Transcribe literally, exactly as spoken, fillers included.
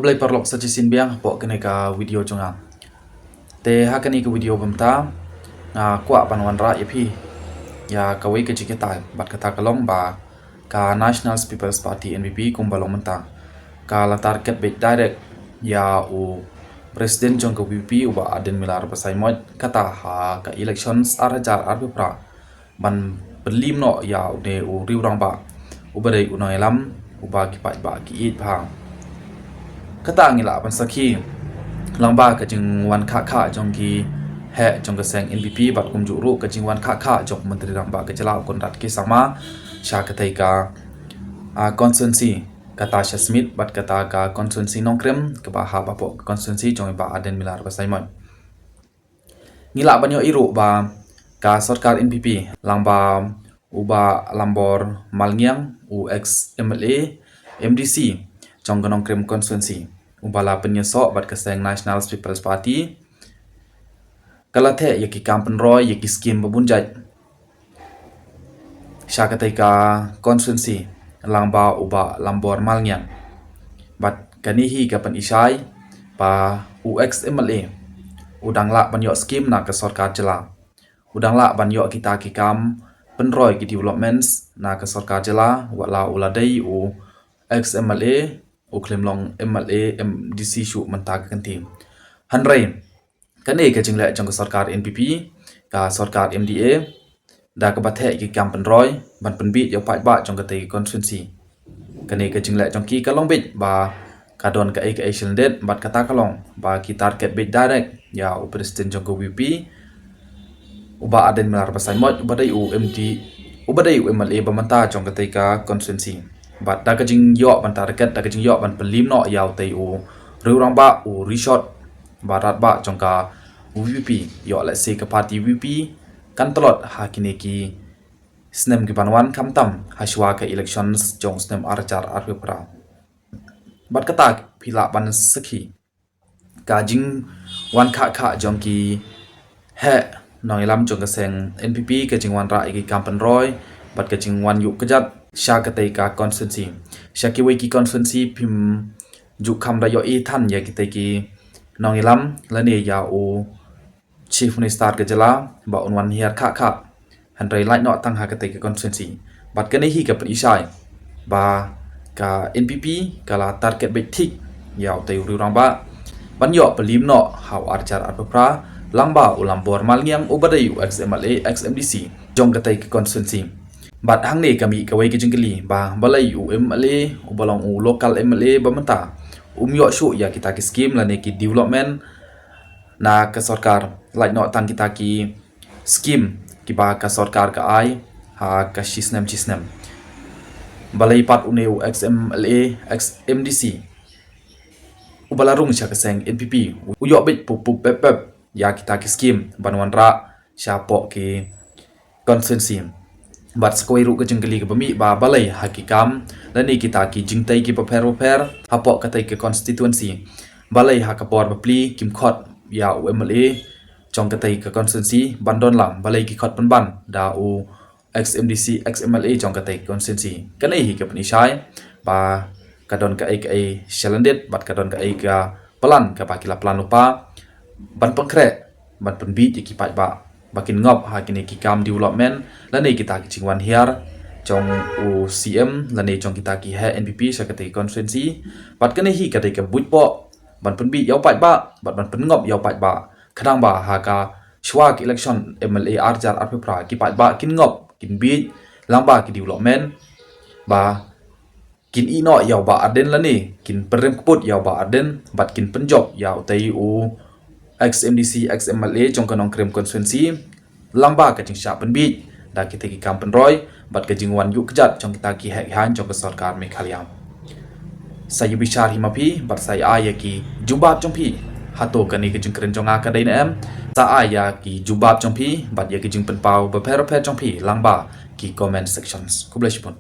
Khublei paralok sa shisien biang hapoh kane ka video jong nga. Te ha kane ka video ba mynta nga kwah ban wanrah ïa phi ïa kawei ka jingkitkhlieh bad kata ka long ba ka National People's Party, N P P, kumba long mynta ka la target beit direct ïa u President jong ka V P P, u Bah Ardent Miller Basaiawmoit, kata ha ka elections ar hajar arphew phra ban pynliem noh ïa une u riewrangbah uba dei u nongïalam uba ki paidbah ki ïeit bha. Kata ngi lah ban sakhi lyngba ka jingwan khah khah jong ki heh jong ka seng N P P bad kumjuh ruh ka jingwan khah khah jong u Myntri Rangbah ka jylla u Conrad K Sangma sha katei ka, ah, constituency, kata sha Smit bad kata ka constituency Nongkrem kaba hap hapoh ka constituency jong i Bah Ardent Miller Basaiawmoit. Ngi lah ban ïohi ruh ba ka sorkar N P P lyngba u Bah Lambor Malngiang, u ex M L A, M D C jong ka Nongkrem constituency, uba la pynïasoh bad ka seng National People's Party, ka la theh ïa ki kam pynroi ïa ki skim ba bun jait sha katei ka constituency lyngba u Bah Lambor Malngiang. Bad kane hi ka pynishai ba u ex M L A u dang lah ban ïoh skim na ka sorkar jylla, u dang lah ban ïoh kita ki kam pynroi ki developments na ka sorkar jylla, wat la u la dei u ex M L A, u khlem long M L A, M D C shuh mynta ka kynti. Hynrei kane ka jingleh jong ka sorkar N P P, ka sorkar M D A, da kaba theh ki kam pynroi ban pynbieit ïa u paidbah jong katei ka constituency. Kane ka jingleh jong ki ka long beit ba ka don kaei kaei shilyndet bad kata ka long ba ki target beit direct ïa u President jong ka V P P, u Bah Ardent Miller Basaiawmoit, uba dei u M D, uba dei u M L A ba mynta jong katei ka constituency. Bad da ka jingïoh ban target, da ka jingïoh ban pynliem noh ïa utei u riewrangbah, u rishot ba radbah jong ka V P P, ïoh lehse ka party V P P kan tlot ha kine ki snem ki ban wan, khamtam ha shuwa ka elections jong u snem ar hajar arphew phra. Bad kata phi lah ban sakhi ka jingwan khah khah jong ki heh nongïalam jong ka seng N P P, ka jingwanrah ïa ki kam pynroi bad ka jingwan ïuh kjat sha katei ka constituency. Sha kiwei ki constituency phim ju kham da ïohi than ïa kitei ki nongïalam lane ïa u Chief Minister ka jylla ba un wan hiar khah khah, hynrei lait noh tang ha katei ka constituency. Bad kane hi ka pynishai ba ka N P P ka la target beit thik ïa utei u riewrangbah ban ïoh pynliem noh ha u ar hajar arphew phra lyngba u Lambor Malngiang, uba dei u ex M L A, ex M D C jong katei ka constituency. Bad hangne ka mih kawei ka jingkylli ba balei u M L A, uba long u local M L A ba mynta, um ïoh shuh ïa kita ki skim lane ki development na ka sorkar, lait noh tang kita ki skim kiba ka sorkar ka ai ha ka shisnem shisnem. Balei pat une u ex M L A, ex M D C, uba la rung sha ka seng N P P, u ïoh beit pup pup pep pep ïa kita ki skim ban wanrah shapoh ki constituency. Bad sa kawei ruh ka jingkylli kaba mih ba balei ha ki kam lane kita ki jingtei kiba pher ba pher hapoh katei ka constituency, balei ha ka por ba plie kim khot ïa u M L A jong katei ka constituency ban don lang, balei ki khot pynban da u ex M D C, ex M L A jong katei ka constituency. Kane hi ka pynishai ba ka don kaei kaei shilyndet bad ka don kaei ka plan kaba ki la plan lypa ban pynkhreh ban pynbieit ïa ki paidbah ba kin ngop ha kine ki kam development lane kita ki jingwan hiar jong u C M lane jong kita ki heh N P P sha katei ka constituency. Bad kane hi ka dei ka buit poh ban pynbieit ïa u paidbah bad ban pynngop ïa u paidbah, khnang ba ha ka shuwa ka election M L A ar hajar arphew phra ki paidbah kin ngop, kin bieit lyngba ki development, ba kin ïeh noh ïa u Bah Ardent lane kin pynrem kput ïa u Bah Ardent bad kin pynjop ïa utei u ex M D C, ex M L A jong ka Nongkrem constituency lyngba ka jingshah pynbieit da kitei ki kam pynroi bad ka jingwan ïuh kjat jong kita ki heh ki haiñ jong ka sorkar Meghalaya. Sa ïa bishar hi ma phi bad sa ïa ai ïa ki jubab jong phi. Hato kane ka jingkren jong nga ka dei ne em? Sa ai ïa ki jubab jong phi bad ïa ki jingpynpaw bapher bapher jong phi lyngba ki comment sections. Khublei shibun.